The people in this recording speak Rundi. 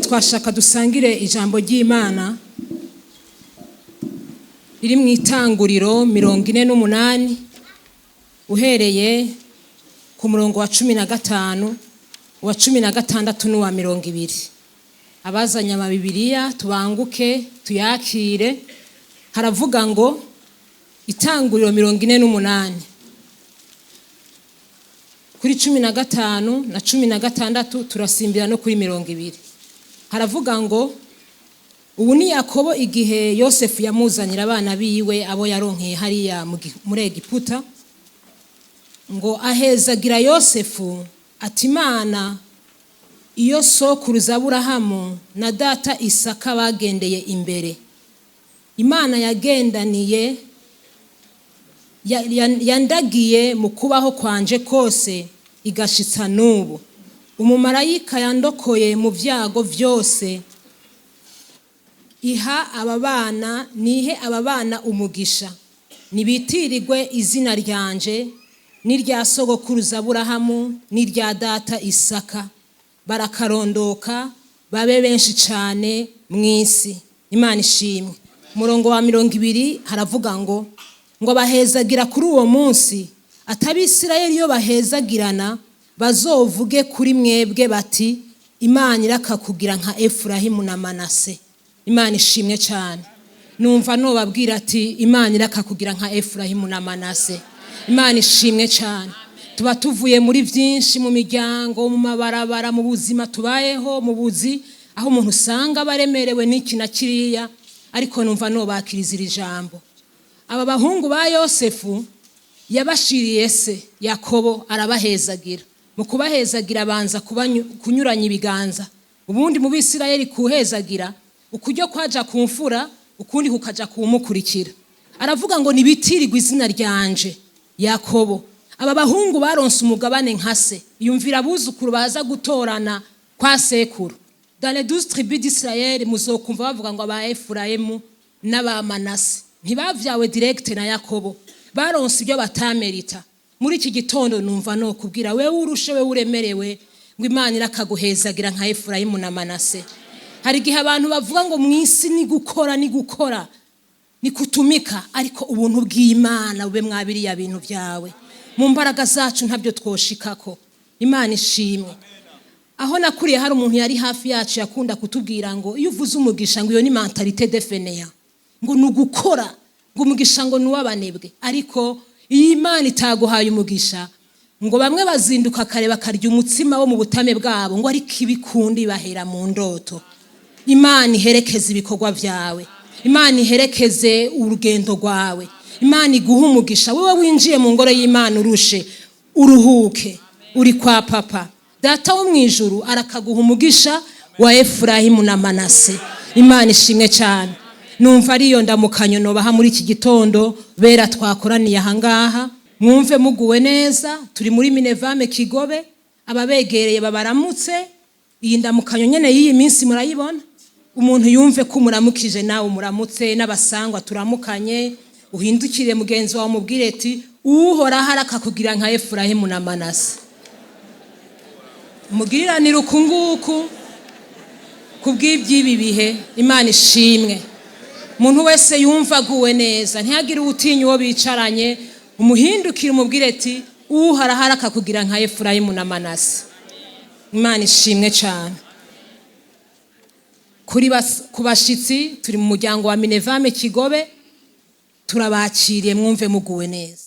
Twashaka dusangire ijambo ry'Imana riri mu Itanguriro 48, uhereye ku murongo wa 15, uwa 16 n'uwa 20. Abazanye amabibiriya tubanguke tuyakire. Haravuga ngo, Itanguriro 48 kuri 15 na 16, turasimbira no kuri 20. Haravuga ngo: Ubu ni Yakobo igihe Yosefu yamuzanira abana biwe abo yaronkeye hariya muri Egiputa. Ngo ahezagira Yosefu ati: "Imana iyo sokuruza Aburahamu na data Isaka bagendeye imbere, Imana yagendaniye yandagiye mu kubaho kwanje kose igashitsa n'ubu, umumarayika yandokoye mu byago byose, iha aba bana, nihe aba bana umugisha, nibitirirwe izina ryanje n'irya sogokuruza Aburahamu n'irya data Isaka, barakarondoka babe benshi cyane mu isi." Imana ishimwe. Umurongo wa 20 haravuga ngo bahezagira kuri uwo munsi, ati: "Abisirayeli iyo bahezagirana bazovuge kuri mwebwe bati: 'Imana irakakugira nka Efurahimu na Manase.'" Imana ishimwe cyane. Numva nobabwira ati: "Imana irakakugira nka Efurahimu na Manase." Imana ishimwe cyane. Tuba tuvuye muri byinshi, mu miryango, mu mabarabara, mu buzima tubayeho, mu buzi aho umuntu usanga baremerewe n'iki na kiriya, ariko numva nobakiriza iri jambo. Aba bahungu ba Yosefu yabashiriye se Yakobo, arabahezagira. Mu kubahezagira abanza kunyuranya ibiganza. Ubundi mu Bisirayeli kuhezagira, ukuryo kwaja ku mfura, ukundi kukaja kuwumukurikira. Aravuga ngo nibitirirwe izina ryanje Yakobo. Aba bahungu baronse umugabane nka se. Yumvira abuzukuru baza gutorana kwa sekuru. Dans les 12 tribus d'Israël, muzokumva bavuga ngo aba Efurayimu n'aba Manase ntibavyawe direct na Yakobo, baronse ibyo batamerita. Muri iki gitondo numva no kubwira wewe urushe, wewe uremerewe, ngo Imana irakaguhezagira nka Efurayimu na Manase. Hari igihe abantu bavuga ngo mu isi ni gukora, ni gukora, ni kutumika, ariko ubuntu bw'Imana bube mwabiriya bintu byawe. Mu mbaraga zacu ntabyo twoshikako. Imana ishimwe. Aho nakuriye hari umuntu yari hafi yacu yakunda kutubwira ngo iyo uvuze umugisha, ngo iyo ni mentalité de fainéant, ngo ni ugukora, ngo umugisha ngo ni uw'abanebwe. Ariko iyo Imana itaguhaye umugisha, ngo bamwe bazinduka kare bakarya umutsima wo mu butame bwabo, ngo ariko ibikundi bahera mu ndoto. Imana iherekeze ibikorwa byawe, Imana iherekeze urugendo rwawe, Imana iguhe umugisha. Wowe winjiye mu ngoro y'Imana urushe, uruhuke, uri kwa papa data wo mu ijuru, arakaguha umugisha wa Efurahimu na Manase. Imana ishimwe cyane. Numva ariyo ndamukanyo nobaha muri iki gitondo. Bera twakoraniye ahangaha, mwumve muguwe neza. Turi muri Minevame Kigobe. Ababegereye babaramutse. Iyi ndamukanyo nyene y'iyi minsi murayibona. Umuntu yumve ko umuramukije, nawe umuramutse. N'abasangwa turamukanye. Uhindukire mugenzi wawe, umubwire ati: "Uhoraho arakakugira nka Efurahimu na Manase." Mugiriranire uku nguku kubw'iby'ibi bihe. Imana ishimwe. Umuntu wese yumva aguwe neza, ntihagire uwutinya uwo bicaranye. Umuhindukire, umubwire ati: "Uhoraho arakakugira nka Efurayimu na Manase." Imana ishimwe cyane. Ku bashitsi, turi mu muryango wa Minevame Kigobe, turabakiriye, mwumve muguwe neza.